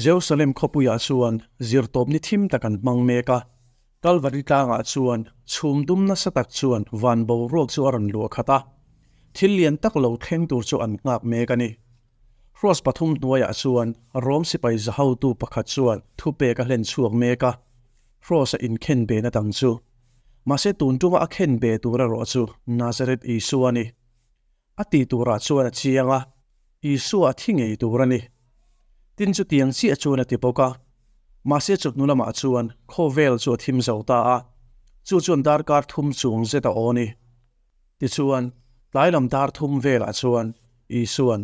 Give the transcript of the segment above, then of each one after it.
Jerusalem khawpuiah chuan zirtawpni thim tak an hmang mek a, Kalvari tlangah chuan chhum dum nasa tak chuan van boruak chu a rawn luah khat a, thil lian tak lo thleng tur chu an nghak mek a ni. Hruas pathum hnuaiah chuan Rom sipai za hotu pakhat chuan thupek a hlen chhuak mek a, Hruas a inkhen be na dang chu. Mahse tun tuma a khen be tur erawh chu Nazareth Isua a ni. A tih turah chuan a chiang a, Isua a thi ngei tur a ni. Tin chutiang chiah chuan a ti bawk a. Mahse chawhnu lamah chuan khawvel chu a thim zo ta a, chu chuan darkar thum chung zet a aw ni. Tichuan, tlai lam dar thum velah chuan Isua'n,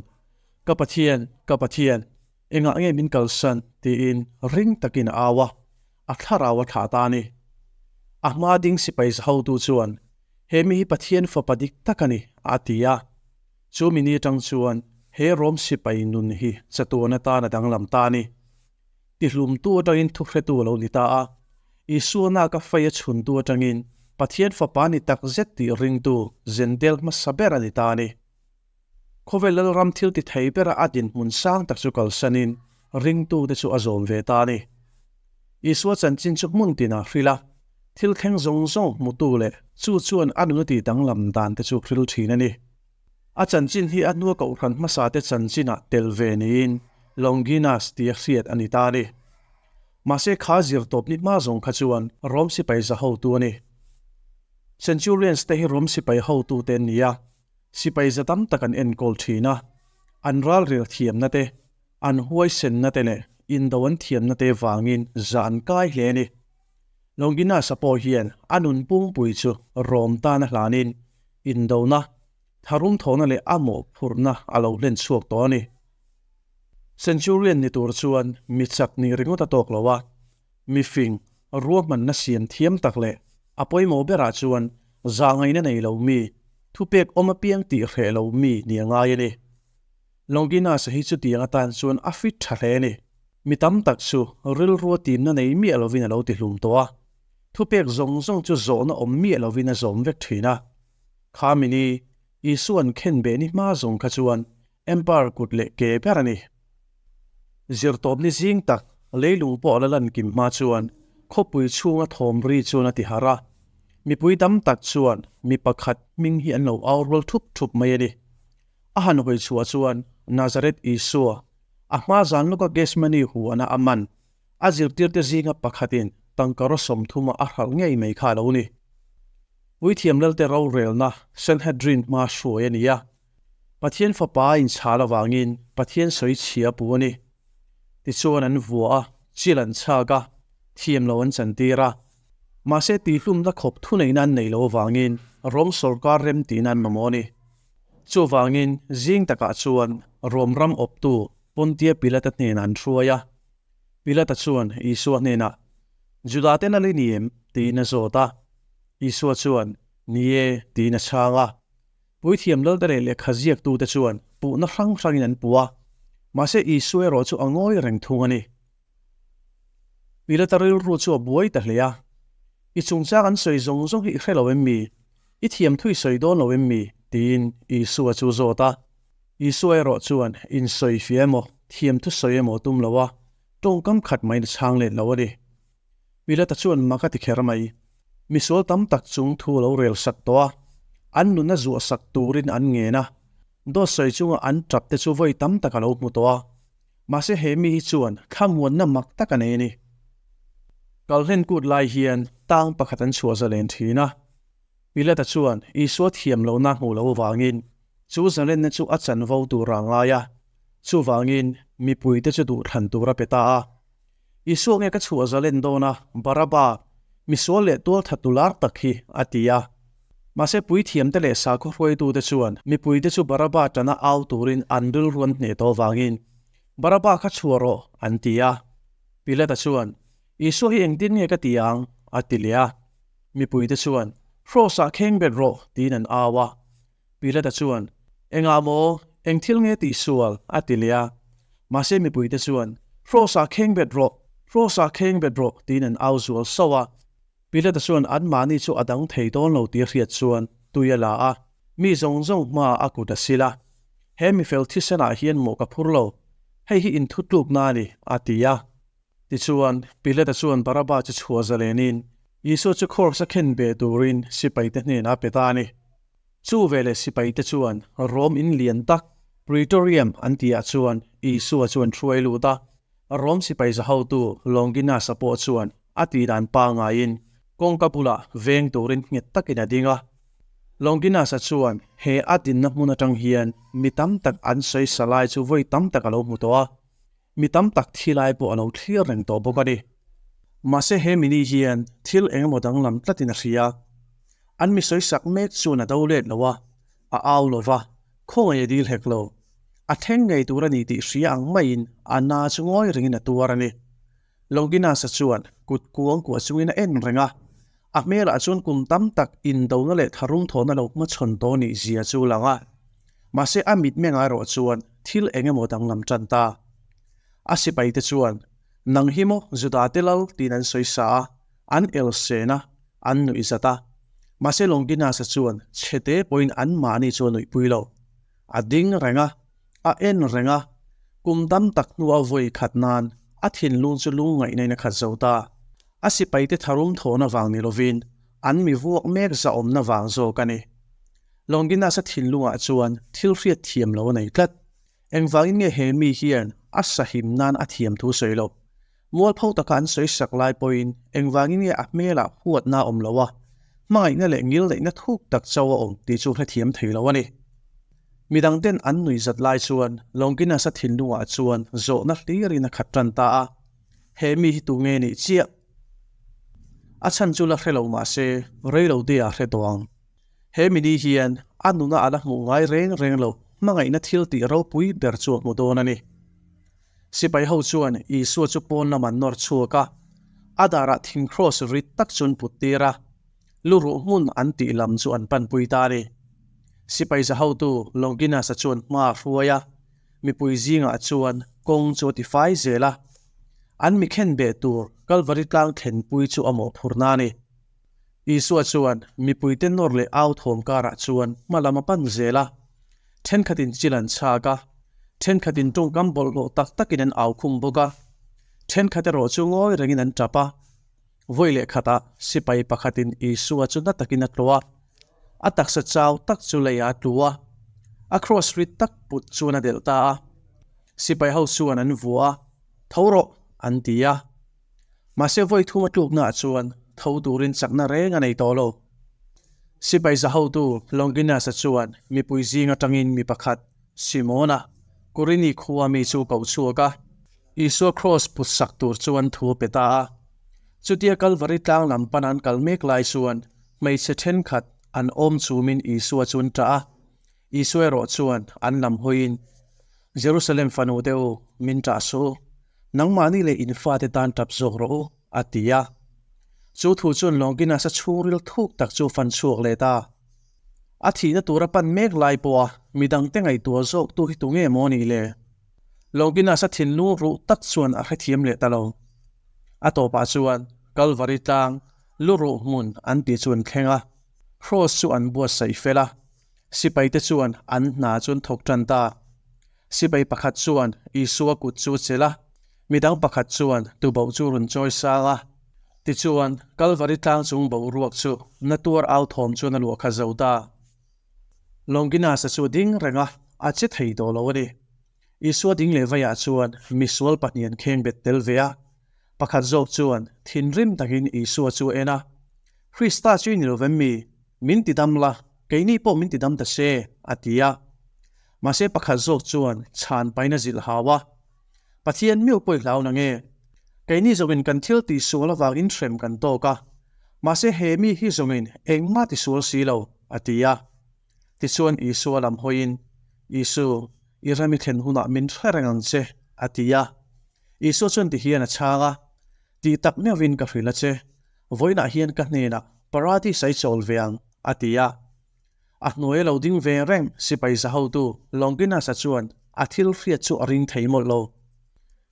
Ka Pathian, ka Pathian, engah nge min kalsan? tiin ring takin a au a, a thlarau a thlah ta a ni. A hma ding sipai zahotu chuan, He mi hi Pathian fapa dik tak a ni, a ti a. Chu mi ni atang chuan he Rom sipai nun hi chatuan atan a danglam ta a ni. Tihlumtu atangin thuhretu a lo ni ta a. Isua naka fei a chhuntu atangin Pathian fapa ni tak zet tih ringtu Zendel hmasa ber a ni ta a ni. Khawvel Lalram thil ti thei bera a dinhmun sang tak chu kalsanin ringtute chu a zawm ve ta a ni. Isua chanchin chu hmun tinah hrilh a, thil thleng zawng zawng hmutu leh chu chuan a nuna tih danglam dan te chu hril thin a ni. A chanchin hi a hnua kohhran hmasate chanchinah tel ve niin Longinus tia hriat a ni ta a ni. Mahse kha zirtawp ni hma zawng kha chuan Rom sipai za hotu a ni. Centurions te hi Rom sipai hotute an ni a, Sipai za tam tak an enkawl thin a, an ralrel thiamna te, an huaisenna te leh indo an thiamna te vangin za an kai hle a ni. Longinus-a pawh hian a nun pungpui chu Rom tana hlanin indona, tharum thawhna leh a mawhphurhna a lo hlen chhuak tawh a ni. Centurion ni tur chuan mi chak nih ringawt a tawk lo a, mi fing, ruahmanna siam thiam tak leh a pawimawh berah chuan zahngaihna nei lo mi, thupek awm apiang tih hreh lo mi ni a ngai a ni. Longinus-a hi chutiang atan chuan a fit tha hle a ni. Mi tam tak chu rilrua timna nei miah lovin a lo tihlum tawh a, thupek zawng zawng chu zawhna awm miah lovin a zawm vek thin a. Kha mini Isua'n khenbeh ni hma zawng kha chuan Empire kut leh ke ber a ni. Zirtawpni zing tak leilung pawh a la lan kim hma chuan khawpui chhunga thawm ri chuan a ti harh a. Mipui tam tak chuan mi pakhat hming hi an lo au rual thup thup mai a ni. A han hawi chhuah chuan Nazareth Isua, a hma zan lawka Gethsemane huana a man, a zirtirte zinga pakhatin tangka raw 30 a hralh ngei mai kha a lo ni. Puithiam Lalte rorelna Sanhedrin hma hruai a ni a. Pathian Fapa a inchhal avangin Pathian sawi chhia pu a ni. Tichuan an vua a, chil an chhak a, thiam lo an chantir a. Mahse tihhlumna khawp thuneihna an nei lo avangin Rom sawrkar rem tihna an mamawh a ni. Chuvangin zing takah chuan Rom ram awptu Pontia Pilata hnenah an hruai a. Pilata chuan Isua hnenah, Judate lal i ni em? tiin a zawt a. Isua chuan, Ni e, tiin a chhang a. Puithiam Lalte leh lehkha ziaktute chuan puhna hrang hrangin an puh a, mahse Isua erawh chu a ngawi reng thung a ni. Pilata rilru chu a buai ta hle a, I chungchang an sawi zawng zawng hi i hre lo em mi? I thiam thu i sawi dawn lo em mi? tiin Isua chu zawt a. Isua erawh chuan insawi fia emaw, thiam thu sawi emaw tum lo a, tawngkam khat maiin a chhang let lo a ni. Pilata chuan mak a ti kher mai. Misual tam tak chung thu a lo rel sak tawh a, an nuna zuah sak turin an ngen a, dawt sawi chunga an tap te chu vawi tam tak a lo hmu tawh a. Mahse he mi hi chuan thlamuanna mak tak a nei a ni. Kalhlen kut lai hian tang pakhat an chhuah zalen thin a. Pilata chuan Isua thiam lohna hmuh loh avangin chu zalenna chu a chanvo tur a ngai a, chuvangin mipuite chu duhthlan tur a pe ta a. Isua nge ka chhuah zalen dawn a, Baraba, misual leh tualtha tular tak hi, a ti a. Mahse puithiamte leh sakhaw hruaitute chuan mipuite chu Baraba tana au turin an rilru an hneh tawh vangin, Baraba kha chhuah rawh, an ti a. Pilata chuan, Isua hi engtin nge ka ti ang? a ti leh a. Mipuite chuan, Hrawsah kheng bet rawh, tiin an au a. Pilata chuan, Engah maw? Eng thil nge tih sual? a ti leh a. Mahse mipuite chuan, Hrawsah kheng bet rawh! Hrawsah kheng bet rawh! tiin an au zual sauh a. Pilata chuan anmahni chu a dang thei dawn lo tih a hriat chuan tui a la a, mi zawng zawng hmaah a kut a sil a. He mifel thisenah hian mawh ka phur lo. Hei hi inthutlukna a ni, a ti a. Tichuan, Pilata chuan Baraba chu chhuah zalenin Isua chu Kross-a khen ve turin sipaite hnenah a pe ta a ni. Chu veleh sipaite chuan Rom in lian tak, Praetorium an tihah chuan Isua chu an hruai lut a. Rom sipai zahotu Longinus-a pawh chuan a tihdan pangaiin kawngka bulah veng turin nghet takin a ding a. Longinus-a chuan he a dinna hmun atang hian mi tam tak an sawi sa lai chu vawi tam tak a lo hmu tawh a. Mi tam tak thi lai pawh a lo thlir reng tawh bawk a ni. Mahse he mini hian thil eng emaw danglam tlatin a hria. An mi sawisak mek chuan a do let lo a, a au lo va, khawngaih a dil hek lo. A thleng ngei tur a ni tih hria ang maiin a na chu ngawi rengin a tuar a ni. Longinus-a chuan kut kuang kuah chungin a en reng a, a hmelah chuan kum tam tak indona leh tharum thawhna lo hmachhawn tawh nih zia chu a lang a. Mahse a mitmeng erawh chuan thil eng emaw danglam tan ta. A sipaite chuan, Nang hi maw Judate lal tiin an sawi sa a, an el sen a, an nuih zat a. Mahse Longinus-a chuan chhete pawhin anmahni chu a nuihpui lo. A ding reng a, a en reng a, kum tam tak hnua vawi khat nan a thinlung chu lungngaihna in a khat zo ta. A sipaite tharum thawhna vang ni lovin an mi vuak mek zahawmna vang zawk a ni. Longinus-a thinlungah chuan thil hriat thiam lo a nei tlat. Engvangin nge he mi hian a sahim nan a thiam thu sawi lo? Mualpho taka an sawi sak lai pawhin engvangin nge a hmelah huatna a awm lo a, hmangaihna leh ngilneihna thuk tak chauh a awm tih chu hrethiam thei lo a ni. Midang ten an nui zat lai chuan Longinus-a thinlungah chuan zawhna hlirin a khat tan ta a, He mi hi tu nge nih chiah? A chhan chu la hre lo mah se reilo te ah hre tawh ang. He mini hian a nuna a la hmuh ngai reng reng lo hmangaihna thil tih ropui ber chu a hmu dawn a ni. Sipai ho chuan Isua chu pawn lam an nawr chhuak a, a darah thing kraws rit tak chu an put tir a, luruh hmun an tih lam chu an panpui ta a ni. Sipai za hotu Longinus-a chuan hma a hruai a, mipui zingah chuan kawng chu a tifai zel a, an mi khenbeh tur Kalvari tlang thlenpui chu a mawhphurhna a ni. Isua chuan mipuite nawr leh au thawm karah chuan hma lam a pan zel a, thenkhatin chil an chhak a, thenkhatin tawngkam bawlhhlawh tak takin an au khum bawk a, thenkhat erawh chu ngawi rengin an tap a. Vawi leh khatah sipai pakhatin Isua chu na takin a tlawh a, a taksa chau tak chu leiah a tlu a, a kraws rit tak put chuan a delh ta a. Sipai ho chuan an vua a, Tho rawh! an ti a. Mahse vawi thum a tluknaah chuan tho turin chakna reng a nei tawh lo. Sipai zahotu Longinus-a chuan mipui zing atangin mi pakhat, Simona, Kurini khua mi chu koh chhuak a, Isua kraws put sak tur chuan thu a pe ta a. Chutia Kalvari tlang lam pana an kal mek lai chuan hmeichhe thenkhat an awm chumin Isua chu an ṭah a. Isua erawh chuan an lam hawiin, Jerusalem fanu te u, min ṭah suh u. Nangmahni leh in fate tan ṭap zawk rawh u, a ti a. Chu thu chuan Longinus-a chhungril thuk tak chu fan chhuak leh ta. A thihna tura pan mek lai pawha midangte ngaihtuah zawktu hi tunge maw nih le? Longinus-a thinlung ruh tak chuan a hrethiam leh ta lo. A tawpah chuan Kalvari tlang luruh hmun an tih chu an thleng a, Kraws chu an buatsaih fel a. Sipaite chuan an hna chu an thawk tan ta. Sipai pakhat chuan Isua kut chu a chelh a, midang pakhat chuan tuboh chu rawn chawi sang a. Tichuan, Kalvari tlang chung boruak chu na tuar au thawm chuan a luah khat zo ta. Longinus-a chu a ding reng a, a che thei tawh lo a ni. Isua ding leh vaiah chuan misual pahnih an kheng bet tel ve a. Pakhat zawk chuan thinrim takin Isua chu a en a, Krista chu i ni lo vem mi? Min ti dam la, keini pawh min ti dam ta se, a ti a. Mahse pakhat zawk chuan chhan pain a zilh hau a, Pathian miu pawh i hlau na nge? Keini zawngin kan thil tihsual avangin hrem kan tawk a, mahse he mi hi zawngin engmah tisual si lo, a ti a. Tichuan Isua lam hawiin, Isu, i ram i thlen hunah min hre reng ang che, a ti a. Isua chuan tihian a chhang a, Tih tak meuhin ka hrilh a che, vawiinah hian ka hnenah Paradis a i chawl ve ang, a ti a. A hnuai a lo ding ve reng sipai zahotu Longinus-a chuan a thil hriat chu a ring thei mawlh lo.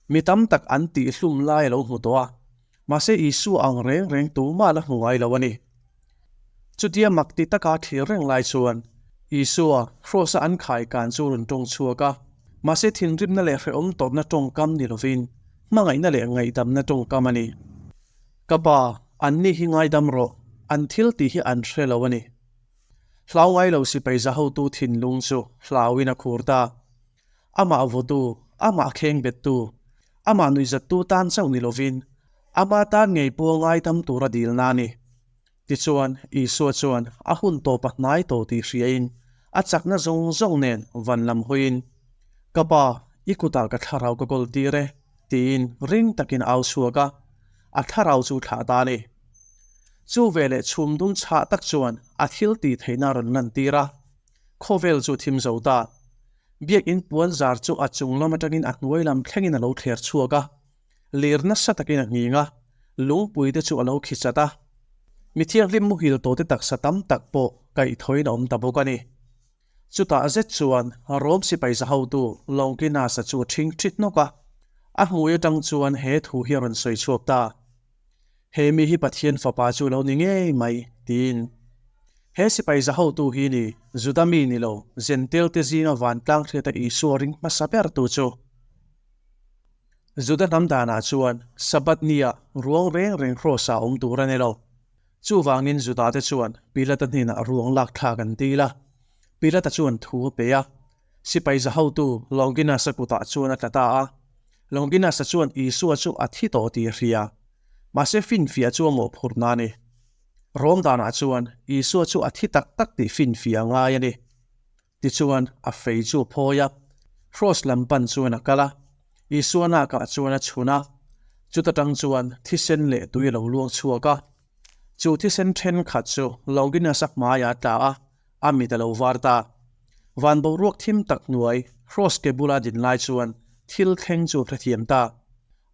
Mi tam tak an tihhlum lai a lo hmu tawh a, mahse Isua ang reng reng tumah la hmu ngai lo a ni. Chutia mak ti taka thlir reng lai chuan Isua kraws-a an khai kan chu rawn tawng chhuak a. Mahse thinrimna leh hrehawm tawrhna tawngkam ni lovin hmangaihna leh ngaihdamna tawngkam a ni. Ka pa, anni hi ngaidam rawh, an thil tih hi an hre lo a ni. Hlau ngai lo sipai za hotu thinlung chu hlauin a khur ta. Amah vawtu, amah khengbettu, amah nuihzattu tan chauh ni lovin ama tan ngei pawh ngaidam tura dilna a ni. Tichuan, Isua chuan a hun tawp a hnai tawh tih hriain a chakna zawng zawng nen van lam hawiin, Ka Pa, i kutah ka thlarau ka kawl tir e, tiin ring takin a au chhuak a, a thlarau chu thlah ta a ni. Chu veleh chhum dum chhah tak chuan a thil tih theihna a rawn lantir a, khawvel chu thim zo ta. Biakinn puan zar chu a chung lam atangin a hnuai lam thlengin a lo thler chhuak a. Lir nasa takin a nghing a, lungpui te chu a lo khi chat a. Mi thianghlim muhil tawhte taksa tam tak pawh kaihthawin a awm ta bawk a ni. Chutah zet chuan Rom sipai za hotu Longinus-a chu a ṭhing ṭhit hnawk a, a hmui aṭang chuan he thu hi a rawn sawi chhuak ta. He mi hi Pathian fapa chu lo ni ngei mai, tiin. He sipai za hotu hi ni, Juda mi ni lo, Jentail-te zinga vantlang hriata Isua ring hmasa bertu chu. Juda hnam danah chuan Sabbath nia ruang reng reng hrawsa awm tur a ni lo. Chuvangin Judate chuan Pilata hnenah ruang lak thlak an dil a. Pilata chuan thu a pe a. Sipai za hotu Longinus-a kutah chuan a tla ta a. Longinus-a chuan Isua chu a thi tawh tih a hria. Mahse finfiah chu a mawhphurhna a ni. Rom danah chuan Isua chu a thi tak tak tih finfiah a ngai a ni. Tichuan, a fei chu a phawi a, Kraws lam pan chuan a kal a, Isua nakah chuan a chhun a, chuta tang chuan thisen leh tui a lo luang chhuak a. Chu thisen thenkhat chu Longinus-a hmaiah a tla a, a mit a lo var ta. Van boruak thim tak hnuai, Kraws ke bula din lai chuan thil thleng chu a hrethiam ta.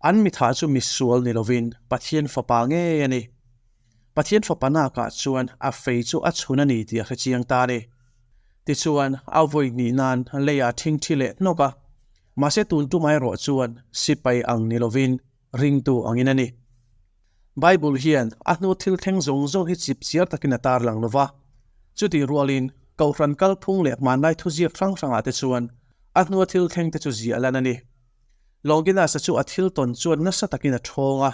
An mithah chu misual ni lovin Pathian fapa ngei a ni. Pathian fapa nakah chuan a fei chu a chhun a ni tih a hrechiang ta a ni. Tichuan, a vawi hnih nan leiah thingthi leh hnawk a, mahse tun tumah erawh chuan sipai ang ni lovin ringtu angin a ni. Bible hian a hnu thil thleng zawng zawng hi chip chiar takin a tarlang lo va, chutih rualin Kohhran kalphung leh hmanlai thuziak hrang hrangah te chuan a hnua thil thleng te chu ziah lan a ni. Longinus-a chu a thil tawn chuan nasa takin a thawng a.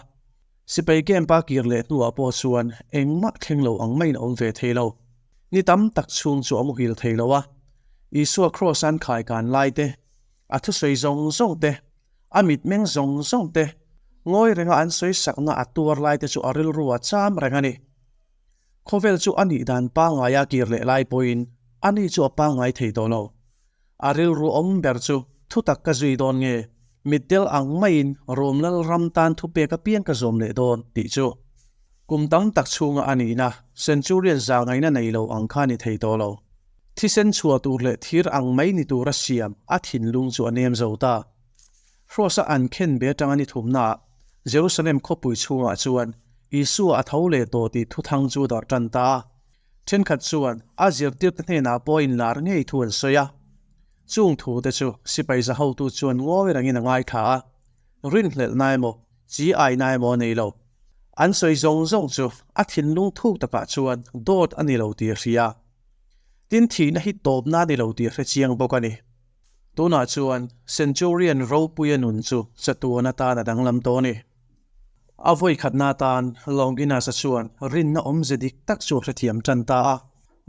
Sipai camp a kir leh hnuah pawh chuan engmah thleng lo ang maiin a awm ve thei lo. Ni tam tak chhung chu a muhil thei lo a. Isua kraws an khai kan lai te, a thusawi zawng zawng te, a mitmeng zawng zawng te, ngawi renga an sawi sakna a tuar lai te chu a rilru a cham reng a ni. Khawvel chu a nih dan pangngaia kir leh lai pawhin ani chu a pangngai thei tawh lo. A rilru awm ber chu thutak ka zui dawn nge, mitdel ang maiin Rom lal ram tan thupek apiang ka zawm leh dawn tih chu. Kum tam tak chhunga a nihna Centurion zangaina nei lo ang kha ni thei tawh lo. Thisen chhuah tur leh thir ang mai ni tura siam a thinlung chu a nem zo ta. Hrawsa an khen be atanga ni thumnaah Jerusalem khawpui chhungah chuan Isua a tho leh tawh tih thuthang chu darh tan ta a. Thenkhat chuan a zirtirte hnenah pawh inlar ngei thu an sawi a. Chung thute chu sipai za hotu chuan ngawi rangin a ngaithla a, rinhlelhna emaw, chi aina emaw a nei lo. An sawi zawng zawng chu a thinlung thuk takah chuan dawt a ni lo tih a hria. Tin, thihna hi tawpna a ni lo tih a hre chiang bawk a ni. Tunah chuan Centurion ropuia nun chu chatuan atan a danglam tawh a ni. A vawi khatna atan Longinus-a chuan rinna awmze dik tak chu a hrethiam tan ta a,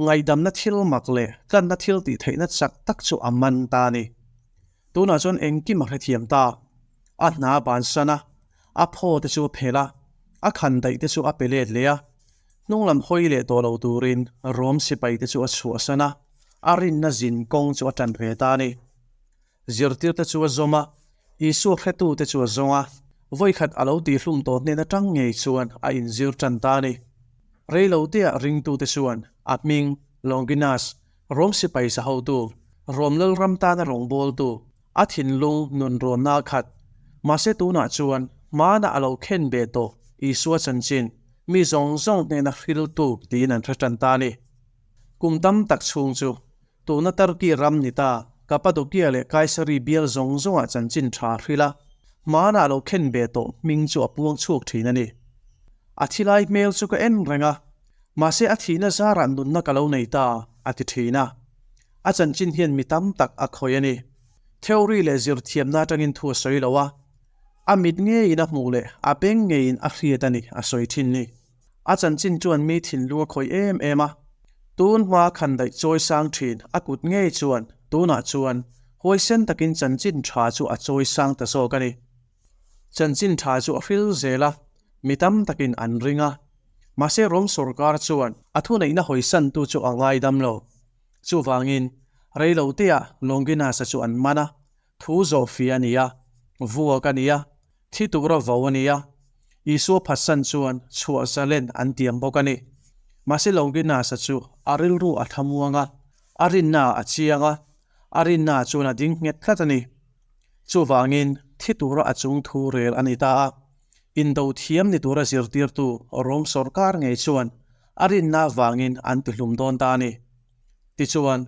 ngaihdamna thil mak leh tlanna thil tih theihna chak tak chu a man ta a ni. Tunah chuan engkim a hrethiam ta. A hna a bansan a, a phaw te chu a phelh a, a khan daih te chu a pe let leh a, hnunglam hawi leh tawh lo turin Rom sipai te chu a chhuahsan a, a rinna zin kawng chu a tan ve ta a ni. Zirtirte chu a zawm a, Isua hretute chu a zawng a, vawikhat a lo tihhlum tawh hnen atang ngei chuan a inzir tan ta a ni. Reiloteah ringtute chuan a hming, Longinus, Rom sipai sa hotu, Rom lalram tana rawngbawltu, a thinlung nunrawnna a khat. Mahse tunah chuan hmanah a lo khen ve tawh Isua chanchin, mi zawng zawng hnena hriltu tiin an hre tan ta a ni. Kum tam tak chhung chu Tuna Turkey ram ni ta, Kapadokia leh Kaisari bial zawng zawngah chanchin tha a hrilh a, hmanah lo khen ve tawh hming chu a puang chhuak thin a ni. A thi lai hmel chu ka en reng a, mahse a thihna zarah nunna ka lo nei ta, a ti thin a. A chanchin hian mi tam tak a khawih a ni. Theory leh zirthiamna atangin thu a sawi lo a, a mit ngeiin a hmuh leh a beng ngeiin a hriat a ni a sawi thin ni. A chanchin chuan mi thinlung a khawih em em a, tun hma khandaih chawi sang thin a kut ngei chuan tunah chuan huaisen takin chanchin tha chu a chawi sang ta zawk a ni. Chanchin tha chu a hril zel a, mi tam takin an ring a. Mahse Rom sorkar chuan a thuneihna hawisantu chu a ngaidam lo. Chuvangin, reiloteah Longinus-a chu an man a, thu zawhfia a ni a, vuak a ni a, thi tura vo a ni a. Isua phatsan chuan chhuah zalen an tiam bawk a ni. Mahse Longinus-a chu a rilru a thlamuang a, a rinnaah a chiang a, a rinnaah chuan a ding nghet tlat a ni. Chuvangin, thi tura a chung thu rel a ni ta a. Indo thiam ni tura zirtirtu Rom sawrkar ngei chuan a rinna avangin an tihlum dawn ta a ni. Tichuan,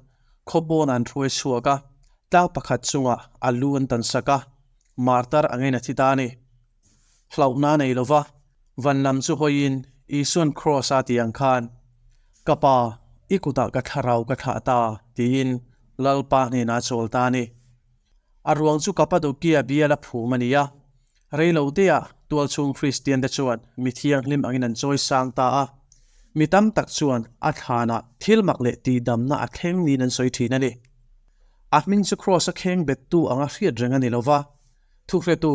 khawpawn an hruai chhuak a, tlang pakhat chungah a lu an tan sak a, martar angin a thi ta a ni. Hlauhna nei lova van lam chu hawiin Isuan Kraws-a tih ang khan, Ka Pa, i kutah ka thlarau ka thlah ta, tiin Lalpa hnenah a chawl ta a ni. A ruang chu Kapadokia biala phum a ni a, Reiloteah tualchhung Kristiante chuan mi thianghlim angin an chawi sang ta a, mi tam tak chuan a thlanah thil mak leh tihdamna a thleng niin an sawi thin a ni. A hming chu Kraws-a kheng bettu anga hriat reng a ni lo va, thuhretu,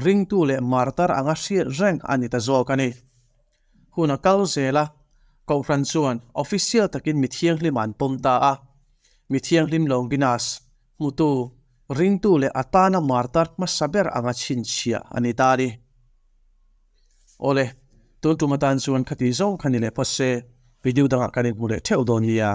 ringtu leh martar anga hriat reng a ni ta zawk a ni. Hun a kal zel a, Kohhran chuan official takin mi thianghlim an pawm ta a. Mi thianghlim Longinus, hmutu, ringtu leh a tana martar hmasa ber anga chhinchhiah a ni ta a ni. Awle, tun tum atan chuan khati zawng kha ni leh phawt se, video dangah kan inhmu leh theuh dawn nia.